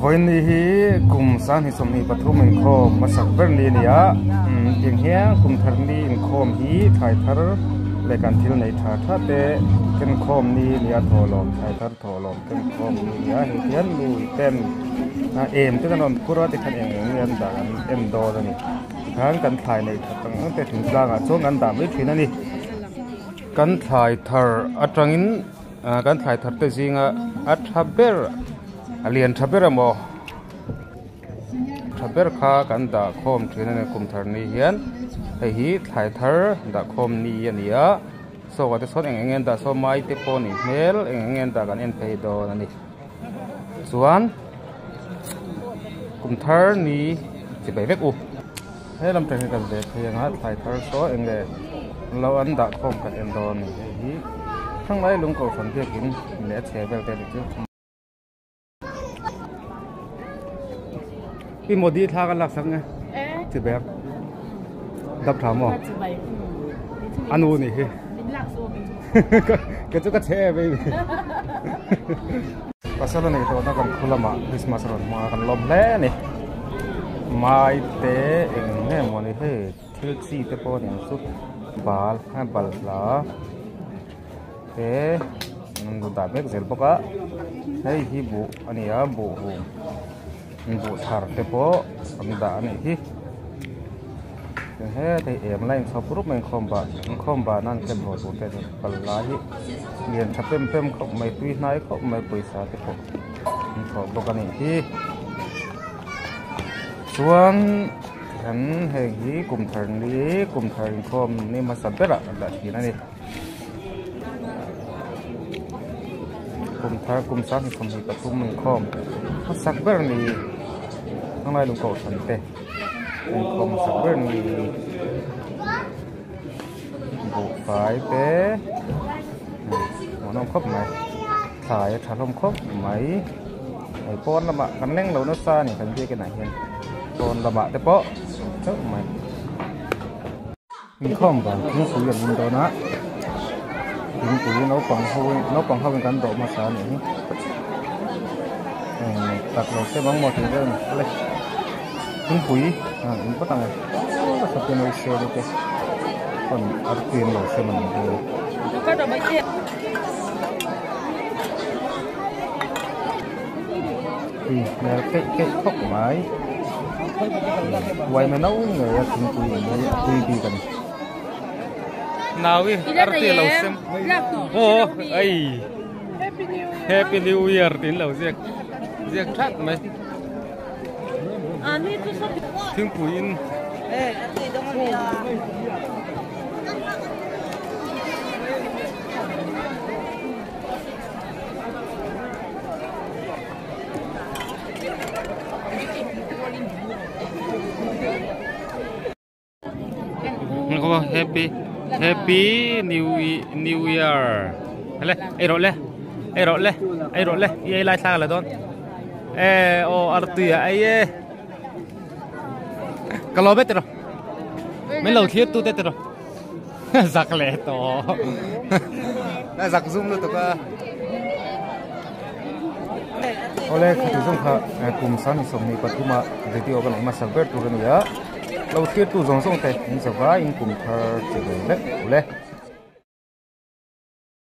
Vawiin ni hi kum 2023 inkhawm hmasak ber ni a ni a, tiang hian kum thar ni inkhawm hi thlai thar leh kan thil nei tha tha te kenkhawm ni a ni a, thawhlawm thlai thar thawhlawm kenkhawm ni a ni a, hei hian lui ten em te kan rawn phur a tikhan eng eng nge an dah an en dawn a ni tikhan kan thlai nei that ang ang te thingtlangah chuan kan dah mai thin a ni kan thlai thar atangin. Kan thlai thar te zinga a tha ber a lian tha ber emaw tha ber kha kan dah khawm thin a ni kum thar ni hian hei hi thlai thar dah khawm ni a ni a saw ah te sawn eng eng nge an dah saw mai te pawh a nih hmel eng eng nge an dah kan en phei dawn a ni chuan kum thar ni chi bai vek u he lam tang hi kan ve phei ang a thlai thar saw eng nge lo an dah khawm kan en dawn a ni hei hi thanglai lung kohhran biakin leh a chhe vel te a ni chu. Pi Modi thla kan laksak nge chi bek dap tha maw a nu nih hi kei chu ka chhe em em pasal a nei tawh na kan khu lamah Christmas a rawn hmang a kan lawm hle a ni mai te eng nge maw ni hei thil chi te pawh a ni ang chu bal a balhla te an lo dah mek zel bawk a hei hi buh a ni a buh hum buh thar te pawh an dah a nih hi heta hi em la inchhawp rup mai inkhawm bah inkhawm bah nan ken haw tur te chu kal lai hi lian tha pem pem khawp mai tui hnai khawp mai pawisa te pawh an thawh bawk a nih hi chuan kan heng hi kum thar ni kum thar inkhawm ni hmasa berah an dah thin a ni. Kum thar kum 2023 inkhawm hmasak ber ni Hanglai lung kohhran te inkhawm hmasak ber ni buhfai te hmuhnawm khawp mai thlai a tha hlawm khawp mai hei pawn lamah kan leng lo nasa a ni kan biakin ah hian pawn lamah te pawh chauh mai. Inkhawm vang thingpui an in dawn a thingpui naupang ho naupang ho in kan dawh hmasa a nih hi eng tak lo se bang maw tih vel a ni le thingpui a in phawt ang e sape no se te pawn artui an lo sem a nih hi. Tui hmel keih keih khawp mai uai mai no ngei a thingpui in hi a tui bik a ni. Naui arti lo sem aw ei happy new year tin lo ziak ziak that mai thingpui in Happy Happy New New Year. Le, ei rawh le. Ei rawh le. Ei rawh le. I ei lai thla la dawn. E o artui a ei e. Ka lo bet ro. Min lo thlir tu te te ro. Zak leh tawh. A zak zum lutuk a. Awle khati zawng kha kum 2023 ah video ka neih hmasa ber tur a ni a. Lo thlir tu zawng zawng te in zavai in kum thar che ve vek awle.